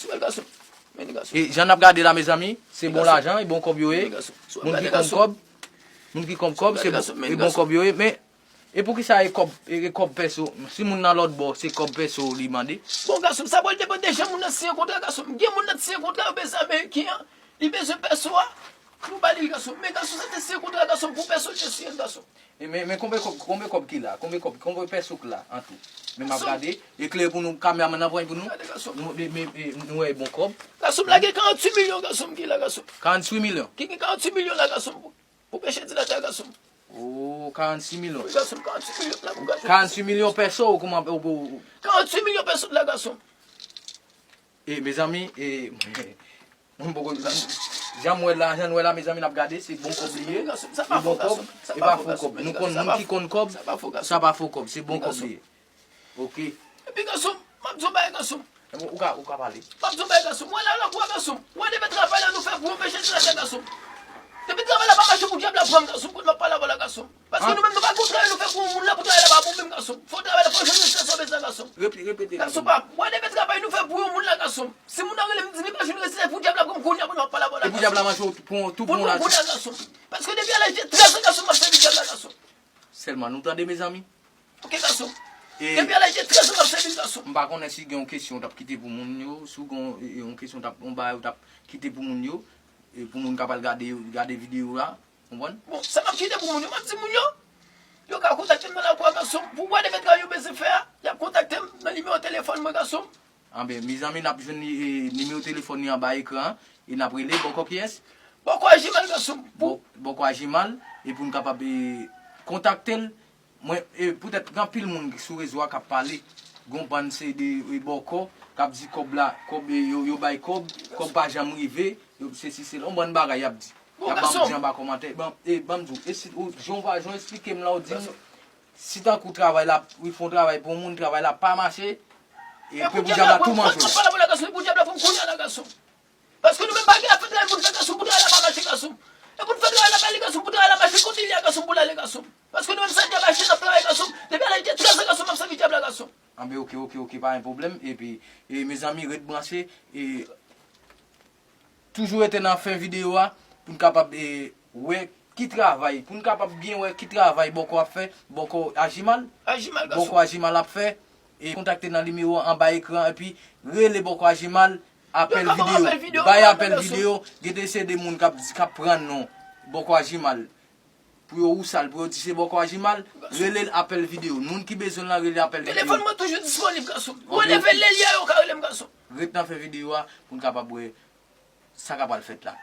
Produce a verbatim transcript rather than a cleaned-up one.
Sou bèl gason. Men li gason. E jan n ap gade la, mezanmi, se bon lajan, e bon kòb yo ye. Men gason. Sou bèl gason. Moun ki konn kòb, moun ki konn kòb, se bon kòb yo ye. Men, e poukisa e kòb, e, e kòb pèso? Si moun nan lòt bò, se kòb pèso li mande. Bon, gason, sa pral depann de jan moun nan siyen kontra, gason. Gen moun nan siyen kontra, yo bezwen ameriken an, li bezwen pèso a, nou ba li l, gason. Men, gason, sa te siyen kontra, gason, pou pèso te siyen, gason. E men, men konbyen kòb, konbyen kòb ki la? Konbyen kòb, konbyen pèso ki la, an tou? Men m ap gade, eklere pou nou, kameramann nan pran pou nou. Gade, gason. Nou, e, men, e, nou wè bon kòb. Gason, m lage karanntuit milyon, gason, ki la, gason. Karanntuit milyon? Ki gen karanntuit milyon la, gason, pou, pou pèse di la, gason. Oh, karanntuit milyon. Wi, gason, karanntuit milyon la, pou gason. Karanntuit milyon pèso, kòman, ou, ou, ou. Karanntuit milyon pèso la, gason. E, mezanmi, e, mwen poko, jan m wè la, jan n wè la, mezanmi, n ap gade, se bon kòb li ye. Se bon kòb, e pa fo kòb. Nou konn moun ki konn kòb, sa pa fo kòb, se bon kòb li ye. Ok. Epi gason, m ap di w bagay, gason. Ou ka, ou ka pale. M ap di w bagay, gason. Mwen la, la, kwa, gason. Mwen depi travay la nou fè pou anpeche ti lachè, gason. Depi travay la pa mache pou dyab la pran m, gason. Kote m ap pale avè w la, gason. Paske nou menm nou pa gon travay nou fè pou yon moun la, pou travay la pa bon menm, gason. Fò travay la, fò jwenn rezitan sa w bezwen, gason. Repete, repete, gason. Gason pa, mwen depi travay nou fè pou yon moun la, gason. Si moun nan rele m di li pa jwenn rezitan, pou dyab la pran m kounye a, pou nou ap pale avè w la, gason. E pou dyab la manje w pou, tou pou yon lajan. Pou nou kounye a, gason. Paske depi a laj de trèz an, gason, m ap sèvi dyab la, gason. Sèlman, nou tande, mezanmi? Ok, gason. E depi a laj de trèz an, m ap sèvi l, gason. M pa konnen si gen yon kesyon w t ap kite pou moun yo, si w gen yon, yon kesyon w t ap, yon bagay w t ap kite pou moun yo, e pou moun k ap al gade, gade videyo a, konprann? Bon, sa m ap kite pou moun yo, m ap di moun yo, yo ka kontakte m nan lakou a, gason. Pou wè de mèt travay yo bezwen fè a, y ap kontakte m nan nimewo telefòn mwen, gason. Anben, mezanmi, n ap jwenn, e, nimewo telefòn li anba ekran an, e n ap rele bòkò kiyès? Bòkò Ajimal, gason. Pou bò-, bòkò Ajimal, e pou n kapab, e, kontakte l. Mwen, e, poutèt gen anpil moun sou rezo a k ap pale, gon bann se de, e, bòkò, k ap di kòb la, kòb, e, yo, yo bay kòb, kòb pa janm rive, yo, sesi, sela, yon bann bagay y ap di. Y ap ban m di anba kòmantè. Ban, e, ban m di w, e si, ou, jan w pa, jan w eksplike m la, ou di m, si tankou travay la, ou fè yon travay pou yon moun, travay la pa mache, e, pou dyab la tou manje w. Pale pou la, gason, pou dyab la pou m kounye a la, gason. Paske nou menm pa gen afè travay pou n fè, gason, pou travay la pa mache, gason. E pou n fè travay la pa ale, gason, pou travay la mache, kote li a, gason, pou l ale, gason. Paske nou menm sa dyab achte n ap travay, gason. Depi a laj de trèz an, gason, m ap sèvi dyab la, gason. Anben, ok, ok, ok, pa gen pwoblèm. Epi, e, mezanmi, ret branche. E, toujou rete nan fen videyo a pou n kapab, e, wè ki travay, pou n kapab byen wè ki travay bòkò ap fè, bòkò Ajimal. Ajimal, gason. Bòkò Ajimal ap fè, e kontakte nan nimewo anba ekran, epi rele bòkò Ajimal, apèl videyo. Bay apèl videyo, gen de se de moun k ap, k ap pran non bòkò Ajimal. Pou yo wousa l, pou yo di se bòkò Ajimal, rele l apèl videyo. Moun ki bezwen l lan, rele apèl videyo. Telefòn mwen toujou disponib, gason. Mwen leve lè l ye, yo ka rele m, gason. Ret nan fen videyo a pou n kapab wè sa k ap pral fèt la.